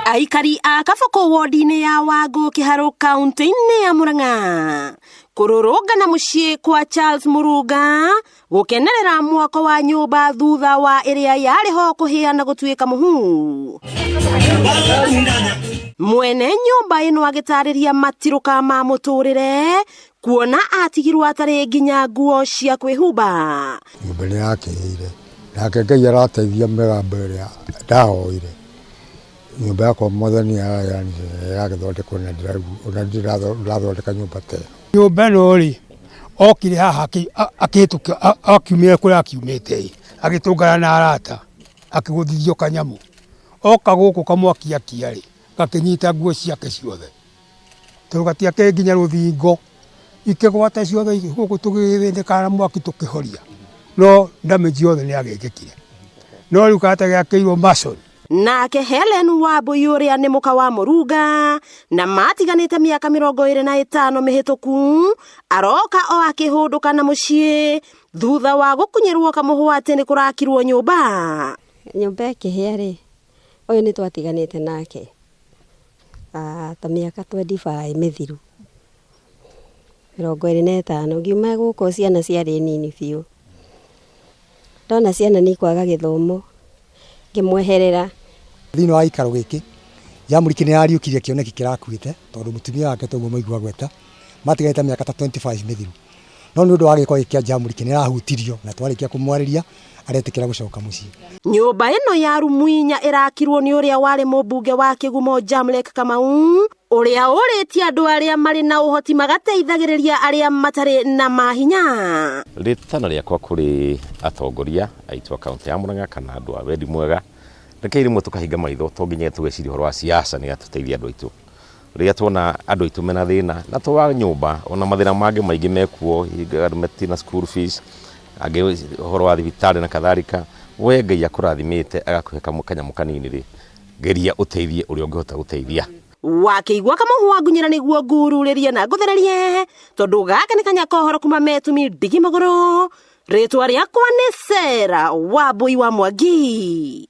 Aikari a Kabũkũ wodi-inĩ ya Wangũ Kĩharũ kaunti-inĩ ya Murang'a kũrũrũngana mũciĩ kwa Charles Mũrunga gũkenerera mwako wa nyũmba thutha wa ĩrĩa yarĩ ho kũhĩa na gũtuĩka mũhu. Mwene nyũmba ĩno agĩtarĩria matirũka ma mũtũrĩre kuona atigirwo atarĩ nginya nguo cia kwĩhumba. Nyũmba nĩ yakĩhĩire nake Ngai arateithia mĩgambo ĩrĩa ndahoire nyũmba yakwa Mwathani ĩragĩthondekwo na ona ndĩrathondeka nyũmba ta ĩno. Nyũmba ĩno rĩ, okire haha akĩhĩtũka akiumire kũrĩa akiumĩte ĩ, agĩtũngana na arata akĩgũthithio kanyamũ. Oka gũkũ kamwaki akia rĩ, gakĩnyita nguo ciake ciothe. Tondũ gatiakĩrĩ nginya rũthingo, ikĩgwata ciothe gũkũ tũgĩthĩnĩkaga na mwaki tũkĩhoria, no damage yothe nĩ yagĩkĩkire. No rĩu karata gakĩirwo mason. Nake Helen Wambui ũrĩa nĩ mũka wa Mũrunga na matiganĩte mĩaka 25 mĩhĩtũku aroka o akĩhũndũka na mũciĩ thutha wa gũkunyĩrwo kamũhwa atĩ nĩ kũrakirwo nyũmba. Nyũmba ĩkĩhĩa rĩ, ũyũ nĩ twatiganĩte nake ta mĩaka 25 mĩthiru, 25, ngiuma gũkũ ciana ciarĩ nini biũ. Ndona ciana nĩ ikwaga gĩthomo, ngĩmweherera. Thĩinĩ wa gĩikaro gĩkĩ, Jamũriki nĩ arariũkirie kĩoneki kĩrakuĩte tondũ mũtumia wake toguo maigua gweta matiganĩte mĩaka ta 25 mĩthiru. No nĩ ũndũ wa gĩko gĩkĩ kĩa Jamũriki nĩ arahutirio na twarĩkia kũmwarĩria aretĩkĩra gũcoka mũciĩ. Nyũmba ĩno ya rumu inya ĩrakirwo nĩ ũrĩa warĩ mũmbunge wa Kĩgumo Jamlek Kamau ũrĩa ũrĩtie andũ arĩa marĩ na ũhoti magateithagĩrĩria arĩa matarĩ na mahinya. Rĩtana rĩakwa kũrĩ atongoria aitũ a kaunti ya Murang'a kana andũ a wendi mwega, rekei rĩmwe tũkahinga maitho to nginya tũgeciria ũhoro wa siasa nĩgetha tũteithie andũ aitũ. Rĩrĩa tuona andũ aitũ mena thĩna, na to wa nyũmba, ona mathĩna mangĩ maingĩ mekuo, andũ matirĩ na school fees, angĩ ũhoro wa thibitarĩ na kadhalika, we Ngai akũrathimĩte agakũhe kanyamũ kanini rĩ, geria ũteithie ũrĩa ũngĩhota gũteithia. Wakĩigua kamũhwa ngunyĩra nĩguo ngururĩrie na ngũthererie tondũ gaka nĩ kanya kohoro kuma metumi ndigi magũrũ. Rĩtwa rĩakwa nĩ Sera Wambui wa Mwangi.